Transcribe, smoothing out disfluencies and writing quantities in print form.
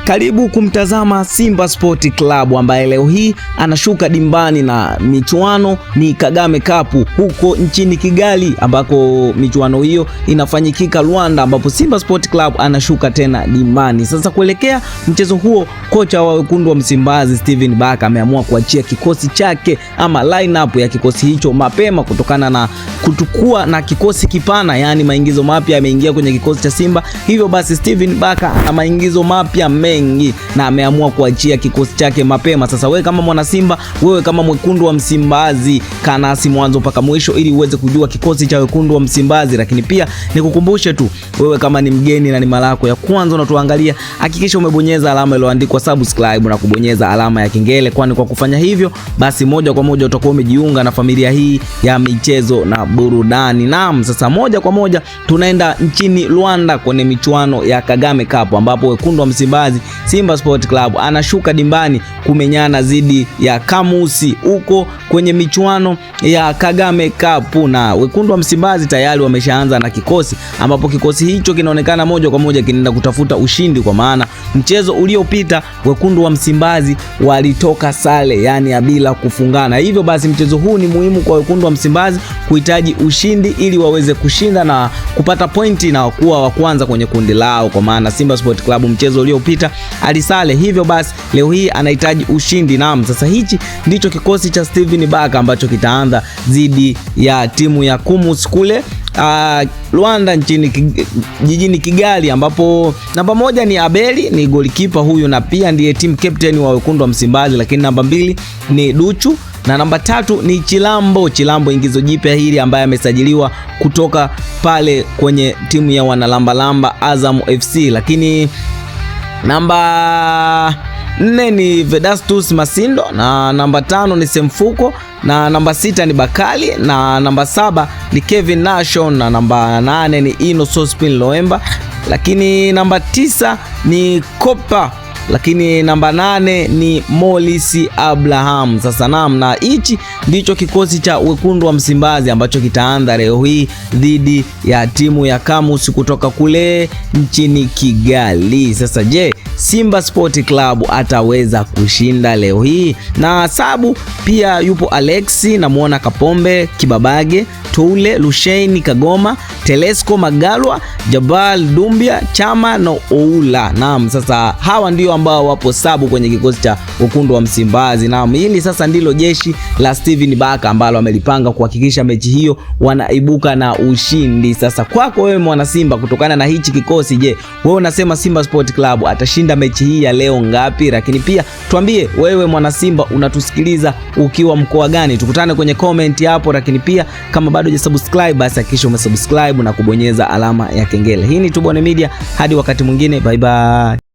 Karibu kumtazama Simba Sport Club ambaye leo hii anashuka dimbani na michuano ni Kagame Cup huko nchini Kigali, ambako michuano hiyo inafanyikika Rwanda, ambapo Simba Sport Club anashuka tena dimbani. Sasa kuelekea mchezo huo, kocha wa wekundu wa Msimbazi Steven Barker ameamua kuachia kikosi chake ama lineup ya kikosi hicho mapema kutokana na kutukua na kikosi kipana, yaani maingizo mapya yameingia kwenye kikosi cha Simba. Hivyo basi Steven Barker ana maingizo mapya mengi na ameamua kuachia kikosi chake mapema. Sasa wewe kama mwana Simba, wewe kama mwekundu wa Msimbazi, kaa nasi mwanzo mpaka mwisho ili uweze kujua kikosi cha wekundu wa Msimbazi. Lakini pia nikukumbushe tu, wewe kama ni mgeni na ni mara yako ya kwanza unatuangalia, hakikisha umebonyeza alama iliyoandikwa subscribe na kubonyeza alama ya kengele, kwani kwa kufanya hivyo basi moja kwa moja utakuwa umejiunga na familia hii ya michezo na burudani. Naam, sasa moja kwa moja tunaenda nchini Rwanda kwenye michuano ya Kagame Cup ambapo wekundu wa Msimbazi Simba Sport Club anashuka dimbani kumenyana dhidi ya Kamusi huko kwenye michuano ya Kagame Cup, na wekundu wa Msimbazi tayari wameshaanza na kikosi ambapo kikosi hicho kinaonekana moja kwa moja kinaenda kutafuta ushindi, kwa maana mchezo uliopita wekundu wa Msimbazi walitoka sare, yani ya bila kufungana. Hivyo basi mchezo huu ni muhimu kwa wekundu wa Msimbazi kuhitaji ushindi ili waweze kushinda na kupata pointi na kuwa wa kwanza kwenye kundi lao, kwa maana Simba Sport Club mchezo uliopita alisale, hivyo basi leo hii anahitaji ushindi. Naam, sasa hichi ndicho kikosi cha Steven Barker ambacho kitaanza dhidi ya timu ya Kumus kule Rwanda nchini jijini Kigali, ambapo namba moja ni Abeli, ni golikipa huyu na pia ndiye team captain wa wekundu wa Msimbazi, lakini namba mbili ni Duchu na namba tatu ni Chilambo. Chilambo ingizo jipya hili ambaye amesajiliwa kutoka pale kwenye timu ya wanalambalamba Azam FC, lakini namba nne ni Vedastus Masindo na namba tano ni Semfuko na namba sita ni Bakali na namba saba ni Kevin Nashon na namba nane ni Ino Sospin Loemba, lakini namba tisa ni Kopa, lakini namba nane ni Molisi Abraham. Sasa naam, na hichi ndicho kikosi cha wekundu wa Msimbazi ambacho kitaanza leo hii dhidi ya timu ya Kamus kutoka kule nchini Kigali. Sasa je, Simba Sport Club ataweza kushinda leo hii? Na sabu pia yupo Alexi, namuona Kapombe Kibabage, Toule Lusheini Kagoma, Telesco Magalwa, Jabal Dumbia, Chama na Oula. Naam, sasa hawa ndio ambao wapo sabu kwenye kikosi cha wekundu wa Msimbazi. Naam, hili sasa ndilo jeshi la Steven Barker ambalo amelipanga kuhakikisha mechi hiyo wanaibuka na ushindi. Sasa kwako wewe mwana Simba, kutokana na hichi kikosi, je, wewe unasema Simba Sport Club atashinda mechi hii ya leo ngapi? Lakini pia tuambie wewe mwana Simba unatusikiliza ukiwa mkoa gani? Tukutane kwenye comment hapo, lakini pia kama bado hujasubscribe basi hakikisha umesubscribe na kubonyeza alama ya kengele. Hii ni Tubone Media, hadi wakati mwingine, bye bye.